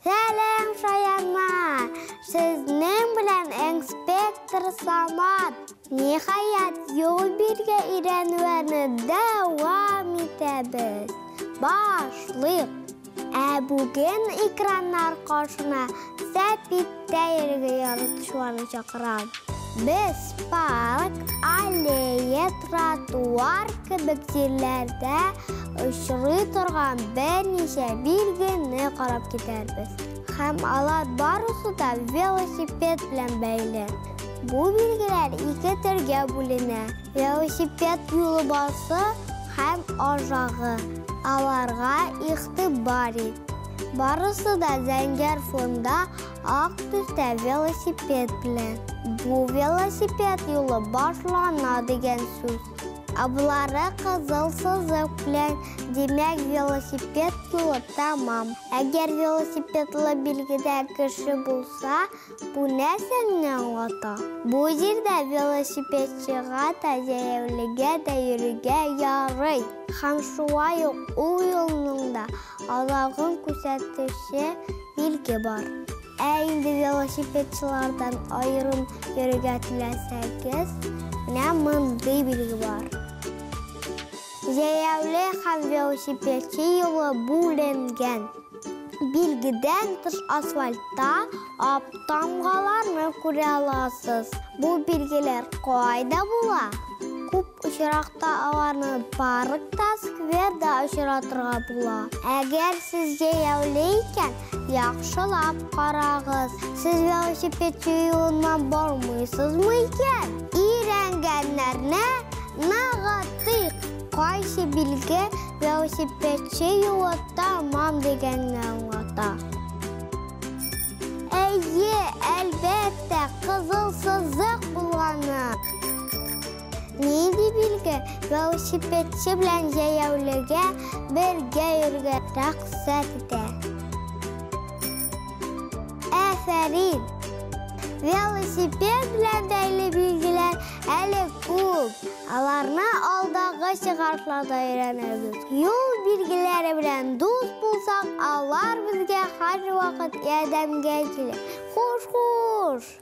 Сәлам, шаяннар! Сезнең белән инспектор Самат. Ниһаять, юл биргә өйрәнүне дәвам итәбез. Башлыйк! Ә бүген экраннар каршына сәпиттә йөрергә яратучыларны чакырам. Без парк, аллея, тротуар кебек җирләрдә очрый торган берничә билгене карап китәрбез. Һәм алар барысы да велосипед белән бәйле. Бу билгеләр ике төргә бүленә. Велосипед юлы басы һәм ажагы. Аларга игътибар ит. Барысы да зәңгәр фонда ак төстә велосипед белән. Бу велосипед юлы башлана дигән сүз. Ә болары кызыл сызык белән, димәк, велосипед юлы тәмам. Әгәр велосипедлы билгедә кеше булса, бу нәрсәне аңлата? Бу җирдә велосипедчыга да, җәяүлегә дә йөрергә ярый. Һәм шулай ук ул юлның да азагын күрсәтүче билге бар. Ә инде велосипедчылардан аерым йөрергә теләсәгез, менә мондый билге бар. Җәяүле һәм велосипедчы юлы бүленгән. Билгедән тыш асфальтта ак тамгаларны күрә аласыз. Бу билгеләр кайда була? Күп очракта аларны паркта, скверда очратырга була. Әгәр сез җәяүле икән, яхшылап карагыз. Сез велосипедчы юлыннан бармыйсызмы икән? Өйрәнгәннәрне ныгытыйк. Кайсы билге велосипедчы юлы тәмам дигәнне аңлата? Әйе, әлбәттә, кызыл сызык булганы. Нинди билге велосипедчы белән җәяүлегә бергә йөрергә рөхсәт итә? Афәрин! Велосипед белән бәйле билгеләр әле күп. Аларны алдагы чыгарышларда өйрәнербез. Юл билгеләре белән дус булсак, алар безгә һәрвакыт ярдәмгә килә. Хуш-хуш!